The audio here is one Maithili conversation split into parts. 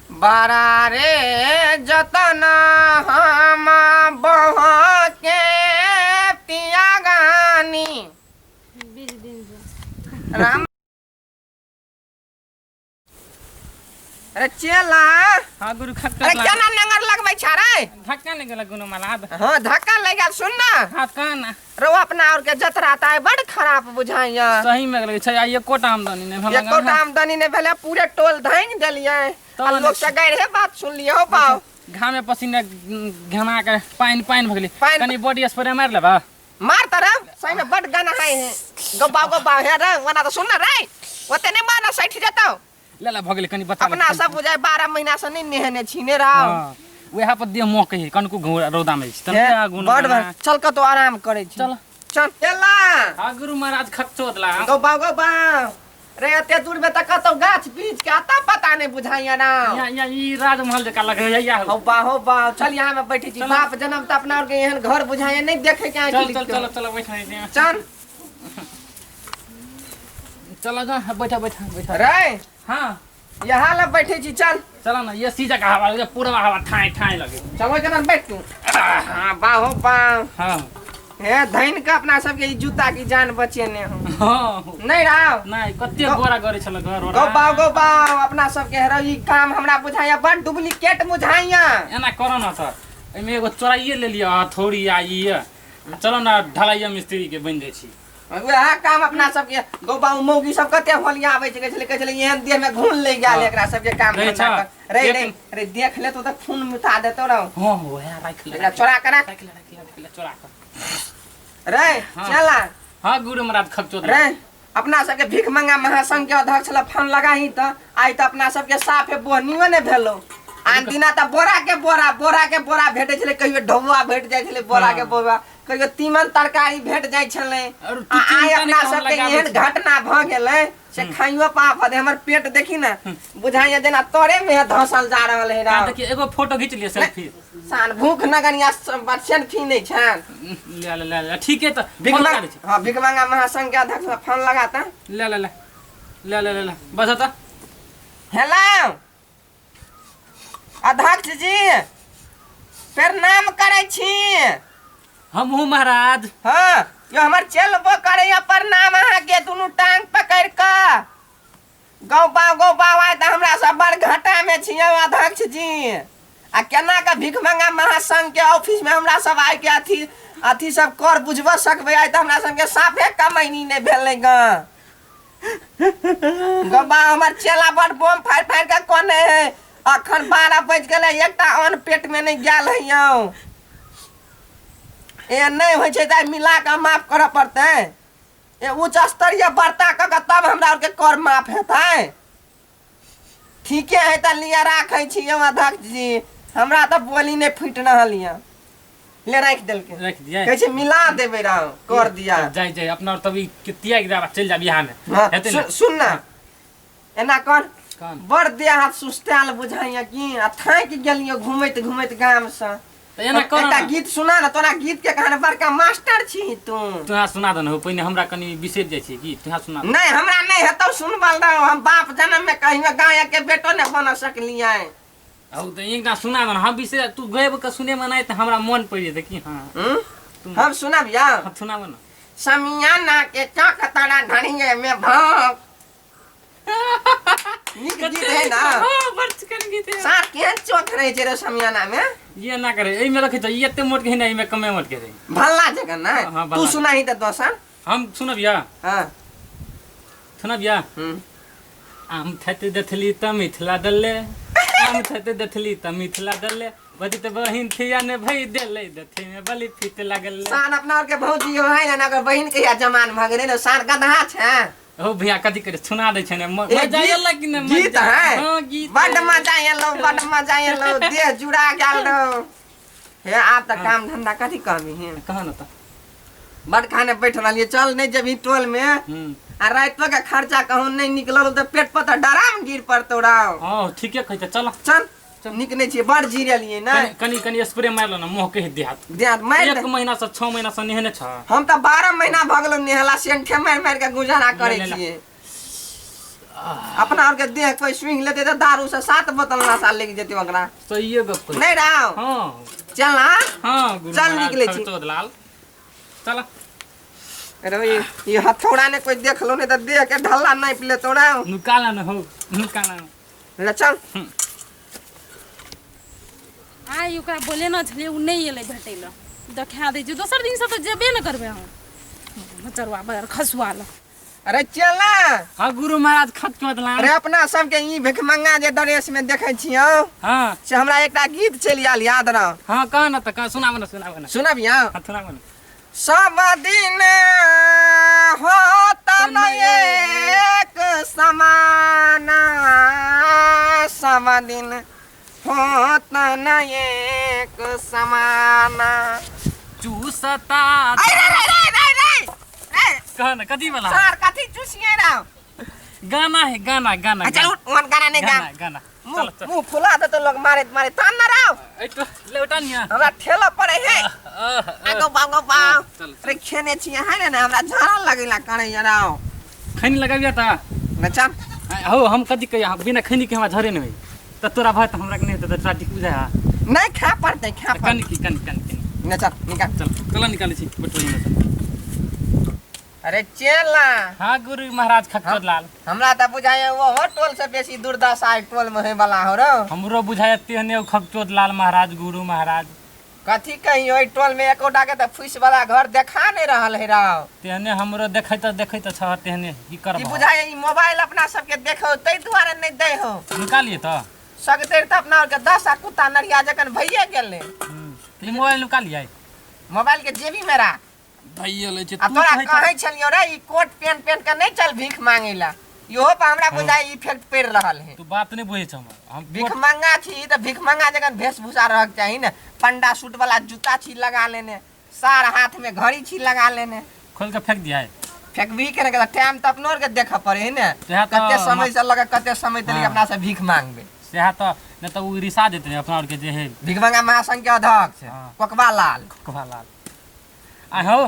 बड़ा रे जतन हम बहके पिया गानी 20 दिन से राम। अरे चेला। हाँ गुरु, खट। अरे केना नंगर लगबै छ रे? धक्का नहीं गेला गुरु महाराज। हाँ, धक्का लागि गेल। सुन ना। हाँ, कहा ना। रो, अपना और के जतरा त आइ बड़ खराब बुझाइया। सही में लगे छै, आइ एकोटा आमदनी नहीं भेल। एकोटा आमदनी नहि भेलै, पूरे टोल धांगि देलियै। तब आ लोक से गैरहे बात सुनलियै हो बाउ। घामे पसीने घमा के पानि पानि भऽ गेलै। पानि- कनि बॉडी स्प्रे मारि लेबा। मार तर, सही में बड़ गाना है हे गब्बा गब्बा हे रे। ओना तऽ सुन ना रे, ओते नहि मारना, सठि जेतौ। ले ले, भऽ गेलै, कनि बता। अपना सब बुझाइ 12 महीना से नहि नेहेने छी ने राव। हँ, उएह पर देह महकै है, कनको रौदा में छै हे, तब बड़ बड़। चल, कतौ आराम करै छी। चल। चल चला। हाँ गुरु महाराज, खच्चो दला। गब्बा गब्बा रे, एते दूर में तऽ कतौ गाछ वृक्ष के अता पता नहि बुझाइया ना। यहाँ यहाँ ई राजमहल जकाँ लगे है यहाँ। हो बा, हो बा, चल, यहाँ में बैठे छी। चल। बाप जन्म तऽ अपना और के एहन घर बुझाइया नहि देखे के आँखि। चल चल चल चल, बैठ यहाँ। चल। चल जा, बैठा बैठा बैठा। रे। हाँ। यहाँ ला बैठे छी, चल। चलो ना, ये सीधा का हवा, ये पूरा हवा ठाई ठाई लगे। चलो जना बैठ तू। हाँ, बा हो बा। हाँ। हे धैन के अपना सबके ई जूता की जान बचेने हो। हाँ। नहीं राव। नहीं, कते गोरा करे छल घर। गो बाव, गो बाव, अपना सबके हेरो ई काम हमरा बुझाइया बड़ डुप्लीकेट बुझाइया। एना करो ना सर, एहिमे एगो चोराइए ले लिअ हथौड़ी आ ई। चलो ना, ढलाइया मिस्त्री के बनि जाइ छी। वएह काम अपना सबके। गो बाऊ, मौगी सब कते होलिया आबै छै, कहै छलै, कहै छलै एहन देह में घून ले गेल एकरा सबके काम रहै धंधा छौ? कर। रे रे एक- रे, देख ले तो तऽ खून मिटा देतो रहो। हाँ, वएह राखि ले। एकरा चोरा के राख। राखि ले, राखि ले, राखि ले चोरा के। रे। हाँ। चला। हाँ गुरु महाराज, खपचो। रे, अपना सबके भीख मंगा महासंघ के अध्यक्ष ला फोन लगाही तऽ आइ तऽ अपना सबके साफे बोहनियो ने भेलो। आन दिना तऽ बोरा के बोरा, बोरा के बोरा भेटै छलै। कहियो ढौआ भेट जाइ छलै, बोरा के बोरा, कहियो तीमन तरकारी भेट जाइ छलै। और तू आ आइ चिंता अपना नहि कर, हम सबके लगाबै एहन छी। घटना भऽ गेलै से खाइयो पाप हदे। हमर पेट देखी ने, बुझाइया जेना तोरे में धसल जा रहल है। कहाँ देखिए, एगो फोटो घीच लिअ, सेल्फी। सान भूख नगनिया सेल्फी नहि छनि। ले ले ले ले, ठीक है तऽ भीख फोन मंग लगा दै छी। हाँ, भीख मंगा महासंघ के अध्यक्ष ला फोन लगाता। ले ले ले ले ले ले ले, बस तऽ। हेलो अध्यक्ष जी, प्रणाम करै छी। हमहूँ महाराज। हाँ यो, हमर चलबो करैया प्रणाम अहाँके दुनू टांग पकड़ि कऽ। गौ बाव, गौ बाव, आइ तऽ हमरा सब बड़ घाटा में छियै अध्यक्ष जी। आ केना के भीख मंगा महासंघ के ऑफिस में हमरा सब आइ के अथी अथी सब कर बुझबऽ सकबै? आइ तऽ हमरा सबके साफे कमैनी नहि भेलै ग। गबा, हमर चेला बड़ बम फाड़ि फाड़ि के कोने है। अखन 12 बजि गेलै, एकटा अन्न पेट में नहि गेल है यौ। ए नहि होइ छै तऽ मिला कऽ माफ करऽ पड़तै। ए उच्च स्तरीय वार्ता कऽ कऽ तब हमरा आरके कर माफ हेतै। ठीके है तऽ लिअ, राखै छी यौ अध्यक्ष जी। हमरा तऽ बोली नहि फूटि रहल यऽ। ले, राखि देलकै। राखि दियै। कहै छै मिला देबै रह कर दिया। जाय जाय, अपना और तभी के त्याग देब, चलि जाब यहाँ में। हाँ, हेतै ने? सुन ना, एना कर। कौन? बड़ देह हाथ सुस्तायल बुझाइया की, आ थाकि गेलियो घुमैत घुमैत गामसँ। तऽ एना कर एकटा ना। गीत सुना ने। तोरा गीत के कहानी बड़का मास्टर छी तू। तुहा सुना दे ने हो, पहिने हमरा कनि बिसरि जाइ छी की, तुहा सुना दे। नहीं, हमरा नहीं हेतौ सुनबल रहो। हम बाप जन्म में कहियो गायक के बेटो ने बन सकलियै। हौ तऽ एकटा सुना दे ने, हम बिसरि, तू गाबि कऽ सुने में नहि तऽ हमरा मन पड़ि जेतै कि हाँ। हम्म? हम सुनब या? हाँ, सुनाबऽ ने। समियाना के चौक तारा ढड़िए में भौंक। नीक गीत है ना? हाँ, बड़ चिकन गीत है। सार केहन चोख रहे छै रे समियाना में। ये ना करे, एहिमे रखै छै, ई एते मोट के है ने, एहिमे कमे मोट के रहै। भल्ला जगह ना। हाँ, तू भल्ला। सुनाही तऽ दोसर। हम सुनब या? हाँ। सुनब या? हम्म। आम थैत देखली त मिथिला दले, आम थैत देखली त मिथिला दले, बजत बहिन थिया ने भई देले, देखे में बली फीत लागल। शान अपना और के भौजी हो है ना, ओकर बहिन के या जमान भऽ गेलै ने। शान गदहा छै। ओ भैया, कथी करे, सुना दै छै ने ए, मजा गीत- एलक कि ने? गीत है। हाँ, गीत। बड मजा एलो, बड मजा एलो, देह जुड़ा गेल रहो। हे, आब तऽ काम धंधा कथी कहबी हे? कहा न तऽ। बड खाने बैठ रहलियै। चल, नहि जेबही टोल में आ रातिो के खर्चा कहूँ नहि निकलल तऽ पेट पर तऽ डराम गिर पड़तौ राव। हाँ, ठीके कहै छै, चल। चल, नीक नहि छियै, बड़ जीरलियै ने। कनि कनि कनि स्प्रे मारि लो ने, मुँह के देहात। देह मारि एक दे। महीना से, 6 महीना से नेहने छ। हम तऽ 12 महीना भऽ गेलौ नेहला, सेंठे मारि मारि के गुजारा करै ले, ले। छियै। अपना और के देह कोई स्विंग लेते तऽ दारू से 7 बोतल नशा लेके जेते ओकरा। सहिए गप कहै। नहीं राव। हाँ। चल ना। हाँ गुरु चल महाराज, निकले छी। खरचोद लाल। चल। अरे ये हथौड़ा ने कोई देख लो नहीं तो देह के ढल्ला नापि लेतो राव। नुकाला न हो, नुकाला न। ले चल। आइ ओकरा बोलेने छलियै, ओ नहि एलै भेटै लए। देखा दै छियै, दोसर दिनसँ तऽ जेबे ने करबै हम मचरुआ बड़ खसुआ लए। अरे चल ना। हाँ गुरु महाराज खत क्यों दला? अरे अपना सबके ई भिखमंगा जे ड्रेस में देखै छियौ। हाँ। से हमरा एकटा गीत चलि आयल याद रह। हाँ कह ना तऽ कह, सुनाबो ना, सुनाबो ना। सुनबियौ? हाँ सुनाबो ना। सब दिन होता न एक समाना, सब दिन होता न एक समाना। चूसता। अरे रे रे रे रे रे। कह ना कथी वाला? सर कथी चूसिए रहो? गाना है, गाना, गाना, अच्छा, गाना। उठ, वन गाना नहीं गा। गाना, गाना। मुंह चलो, चलो। मुंह फुला दे तो लोग मारे मारे तान ना रहो। ए तो लेउटा नहीं है। हमरा ठेला पड़े है। आह, आह। आगो बागो बाव। चल, चल। अरे खेने छिए है ना, हमरा झाड़ा लगेला करे रहो। खैनी लगाबिया ता? नचा। हो हम कथी कहिया, बिना खैनी के हमरा झरे नहीं होई। त तोरा भाई त हमरा के नहीं होतै, त तोरा ठीक बुझाय हा। नहीं खा पड़तै, खा पड़तै। कनी की, कनी, कनी, कनी। नचा, निकाल। चल, चल निकालै छी, बटुआ में चल। अरे चेला। हाँ गुरु महाराज खखर लाल। हमरा त बुझाय ओहो टोल से बेसी दुर्दशा एहि टोल में होय वाला हो रौ। हमरो बुझाय तेहने ओ खकचोद लाल महाराज गुरु महाराज। कथी कही, ओहि टोल में एकोटा के त फुइस वाला घर देखा नहीं रहल है रौ। तेहने हमरो देखैत देखैत छ तेहने की करब। ई बुझाय ई मोबाइल अपना सबके देखो तै दुआरे नहीं दै हो। निकालिए त। सगतेर त अपना के 10 आ कुत्ता नरिया जखन भइए गेलै। ई मोबाइल निकालिए। मोबाइल के जेबी में राख। भइए लै छै। आ तू तोरा कहै छ- कहै छलियौ रे ई कोट पेंट पेंट के नहीं चल भीख मांगे ला, इहो पर हमरा बुझाय इफेक्ट पड़ि रहल है। तू बात नहीं बुझै छ हमर। हम भीख कोट- मंगा छी त भीख मंगा जखन वेशभूषा रहक चाही ने, पंडा सूट वाला जूता छी लगा लेने, सार हाथ में घड़ी छी लगा लेने। खोल के फेंक दिया है। फेंकबी के ने, टाइम त अपनो आर के देखऽ पड़े है ने, सएह त कते समय से लगा कते समय तक हाँ। अपना से भीख मांगबे। सएह त नहीं त उ रिसा देते अपना आर के जे है। भीख मंगा महासंघ के अध्यक्ष हाँ। कोकबा लाल। कोकबा लाल। आ हो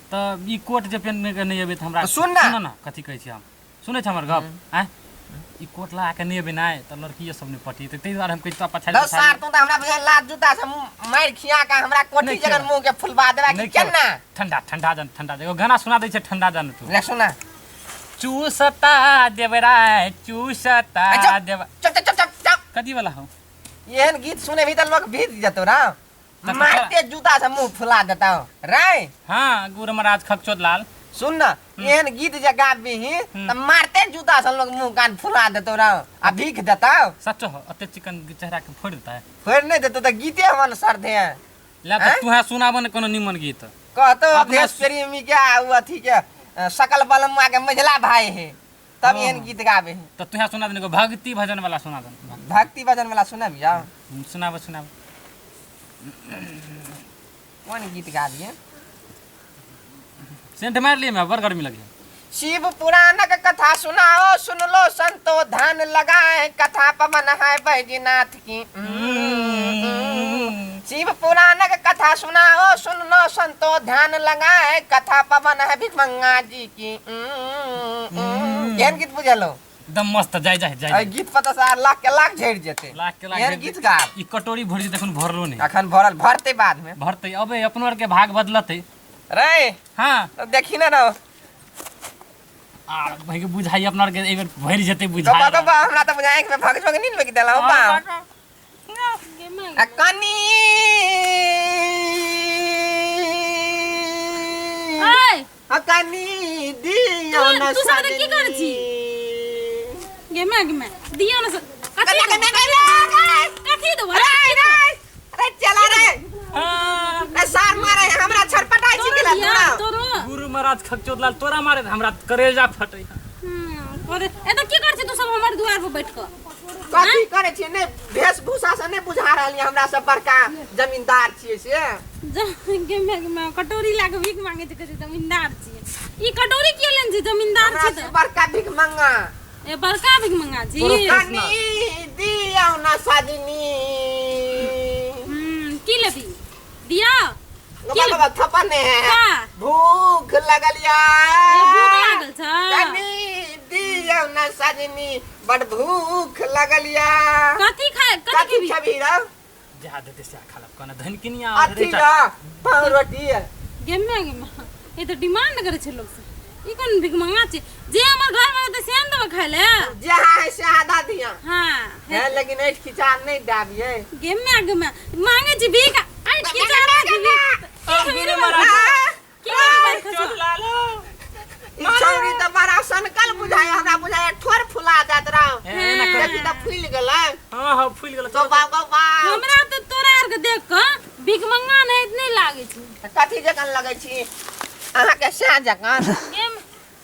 त ई कोट जे पेन के नहीं अबे त हमरा त सुन ना। सुन ना कथी कहै छी हम, सुनै छ हमर गप? आँय ई कोट लगा के नहीं अबे ना त लड़किए सब नहीं पटी, त ताहि दुआरे हम कहै छी पछाड़ि दस साल तू त हमरा बुझाय लात जूता से मारि खिया के हमरा कोठी नहीं जगन खेबै। मुंह के फुलबा देबा कि नहीं केना? खेबै। ठंडा, ठंडा जान, ठंडा जान। एगो गाना सुना दै छै, ठंडा जान तू। ले सुना। चूसता देवराय, चूसता अच्छा। देव। चुप, चुप, चुप, चुप, चुप। कथी वाला हो? एहन गीत सुने भी त लोग भीज जतो रा। तब मारते जूता से मुंह फुला देता रे। हाँ गुरु महाराज खकचोद लाल। सुन ना, एहन गीत जे गाबी त मारते जूता से लोग मुंह कान फुला देतो रा आ भीख देता। सच हो, अते चिकन चेहरा के फोड़ देता है। फोड़ नहीं देतो त गीते हमन सर दे। ला त हैं? तू है सुनाबो ने कोनो निमन गीत। कहतो अपना देश प्रेमी के आ उ अथी के सकल बलमुआ के मझला भाई है तब हाँ। एहन गीत गाबे है। त तू है सुना देने को भक्ति भजन वाला सुना दे। भक्ति भजन वाला सुनाबिया? सुनाबो, सुनाबो। कोन गीत गाबिए? सेंट मार लिए मैं, बड़ गर्मी लगी। शिव पुराणक कथा सुनाओ, सुन लो संतो ध्यान लगाए, कथा पवन है बैजनाथ की। शिव पुराणक कथा सुनाओ, सुन लो संतो ध्यान लगाए, कथा पवन है भिखमंगा जी की। एहन गीत बुझलो? एकदम मस्त, जाय जाय जाय। एहि गीत पर तऽ सार लाख के लाख झड़ि जेतै। लाख के लाख एहन झड़ि गीत जेतै। गा। ई कटोरी भरि जेतै, एखन भरलो नहि। अखन भरल, भरतै बाद में। भरतै, अबे अपनो आर के भाग बदलतै। रे। हाँ। तऽ देखी ने रौ। आ भाई के बुझाइ अपना आर के एहि बेर भरि जेतै बुझाइ। गप्पा गप्पा हमरा तऽ बुझाइ आँखि में भग भग नींद लागि देलहुँ बा। आ कनी। ऐ। आ कनी दियौ न तू सब की करै छी? गे माय, गे माय, दियौ न कथी कन्या, देबौ? कन्या, कन्या, कथी देबौ? रे, रे, रे, चला रे। हाँ। रे, सार मारे, हमरा छटपटाइ छी तोरो गेला दिया, तोरा। तोरो। गुरु महाराज खकचोद लाल तोरा मारे हमरा करेजा फटै। अरे, ए तऽ की करै छी तू सब हमर दुआर पर बैठ कऽ? कथी करै छियै? नहि, वेशभूषा से नहि बुझा रहल यऽ हमरा सब बड़का जमींदार छियै से। गे माय, गे माय, कटोरी लए कऽ भीख मांगै छै, कहै छै जमींदार छियै। ई कटोरी किए लेने छी? जमींदार हमरा छी से तऽ। बड़का भीख मंगा। ए बड़का भीख मंगा छी। तोरो कनी दियौ न सजनी। की लेबी? दियौ? गोपाल बाबा थप्पड़ नहीं है। का? भूख लगल या। ए, भूख लागल छ? कनी दियौ न न सजनी बड़ भूख लगल या। कथी खाए कथी कथी खेबी? खेबी रे? जा देते से खा लब कोना धन किनिया अथी रे पाव रोटी। गेमे गेमे ई तऽ डिमांड करै छै लोक से। ई कोन भिखमंगा छै जे हमर घर में रहतै से ने देबै खाय ले। जे है से आधा दिया। हाँ। है लेकिन ऐठ खिचा नहीं दाबिए। गेमे गेमे मांगे छी भीख ऐठ खिचा ना छी भीख। की खेबी रे महाराज? की खेबी चोट खसुआ? लालो। ई छौरी तऽ बड़ा सनकल बुझाय, हमरा बुझाय ठोर फुला जात रहो। हे, एना कर। देखी तऽ फूलि गेलै। हाँ हाँ फूल गेल। गौ बाउ गौ बाउ। हमरा तऽ तोरा आर के देख कऽ भिखमंगा नहीं नहीं लागै छै। कथी जकाँ लगै छी अहाँके? सएह जकाँ। गेम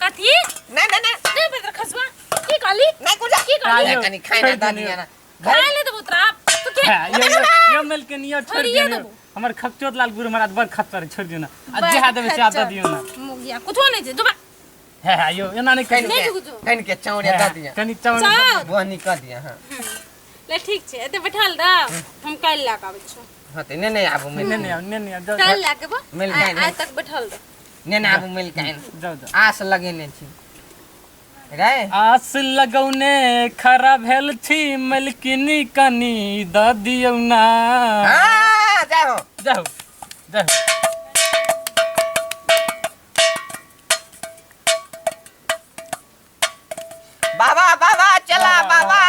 कथी? नहीं नहीं नहीं। दे बेटा खसुआ की कहली? नहीं कुछ की कहली? कनी खाना छोड़ि दऽ दियौ। दिअ ना। खाय ले देबो तोरा तू के। यो यो यो मिल के नियो छोड़ छोड़िए दियो। देबो। हमर खपचोत लाल गुरु महाराज बड़ खच्चर छोड़ दियो ना। आ जे देबे से दऽ दियो ना। मुगिया कुछो नहीं छै दुबा। हे हे यो एना नहीं कनि करी। नहीं के कुछो। कनि के चाउरे दऽ दिअ। कनि चाउर। चाउर। बोहनी कऽ दिअ। हाँ ले ठीक छै एते बैठल दे हम काल्हि लए कऽ आबै छियौ। हाँ तऽ ने ने आबू मिल। ने ने ने ने जाओ। काल्हि लए कऽ एबो। मिल आइ जाए। आइ तक बैठल दे। ने ने आबू मिल के। जाओ जाओ। आस लगेने छी रे। आस लगौने खरा भेल छी मलकिनी कनी दऽ दियौ ना। हाँ जाओ। जाओ जाओ। बाबा बाबा चला बाबा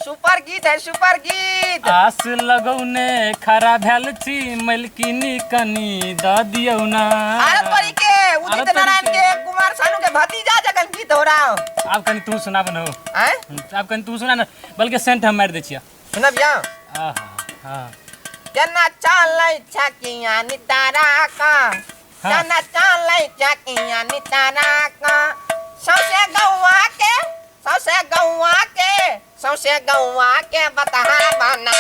सुपर गीत है सुपर गीत। आस लगौने खरा भेल छी मलकिनी कनी दऽ दियौ ना। अरे तोरी के उदित अरे तोरी नारायण के। के कुमार सानू के भतीजा जगन गीत हो रहा। आब कनी तू सुनाब न हो। आय आब कनी तू सुना न बल्कि सेंट हम मारि दै छियै। सुनब या? आहा हाँ। केना चलै छकिया नितारा का केना चलै छकिया नितारा का सौसे गौआ के सौसे गौआ के सौसे गौआ के बतहा बना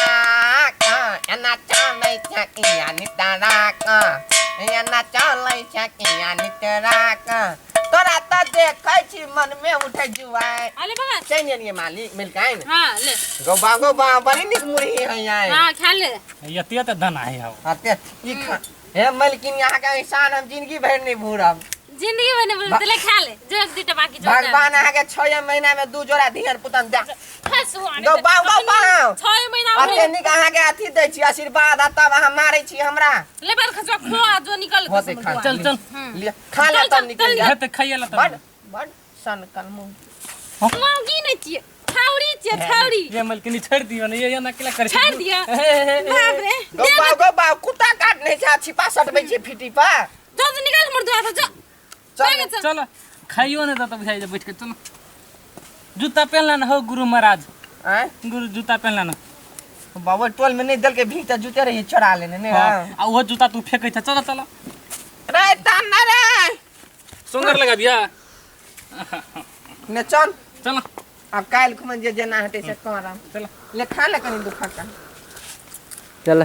का एना चलै छकिया नितारा का एना चलै छकिया नितारा का तोरा तऽ देखै छी मन में उठै जुआइ। अले बगा चलि एलियै मालिक मिलकाइन। हाँ ले। गौबा गौबा बड़ी नीक मुरही है आइ। हाँ खा ले। यतिया तऽ धन आहे हौ। अते ई खा हे मलकिन यहाँ के एहसान हम जिंदगी भरि नहीं भूरब। जिंदगी भर नहीं भूरब ले खा ले जो एक दुटा बाकी जो। भगवान अहाँ के 6 महीना में 2 जोड़ा धियन पुतन दे। खसुआ गौ बाउ गौ बाउ। 6 महीना अते नीक अहाँ के अथी दै छी आशीर्वाद आ तब अहाँ मारै छी हमरा। ले बार खसुआ खो जो निकल। होते खा। चल चल ले खा ले तब निकल जा। हे तऽ खाइए ला बड़ तब। बड़ सनकल मुँह। मौगी नहीं छियै छाउरी छियै छाउरी। ये मलकिनी छोड़ दियो ना ये एना केला करै छोड़ दियो। बाप रे। गौ बाउ गौ बाउ कुत्ता काट नहीं छै छिपा सटबै छी फिटी पर। जो जो निकल हमर दुआर से जो। चल चल खाइयो ने तऽ बुझाइ जे बैठ के चल। जूता पहनला न हो गुरु महाराज। आँय गुरु जूता पहनला न। बाबा टोल में नहीं दल के भीख त जूते रही चोरा लेने ने। हाँ, आ ओहो जूता तू फेकै छ। चल चल रे तान ना रे सुंदर लगा बिया ने चल चल। अब काल्हि खुमन जे जेना हेतै से करब। चल ले खा ले कनी दुखा का। चल।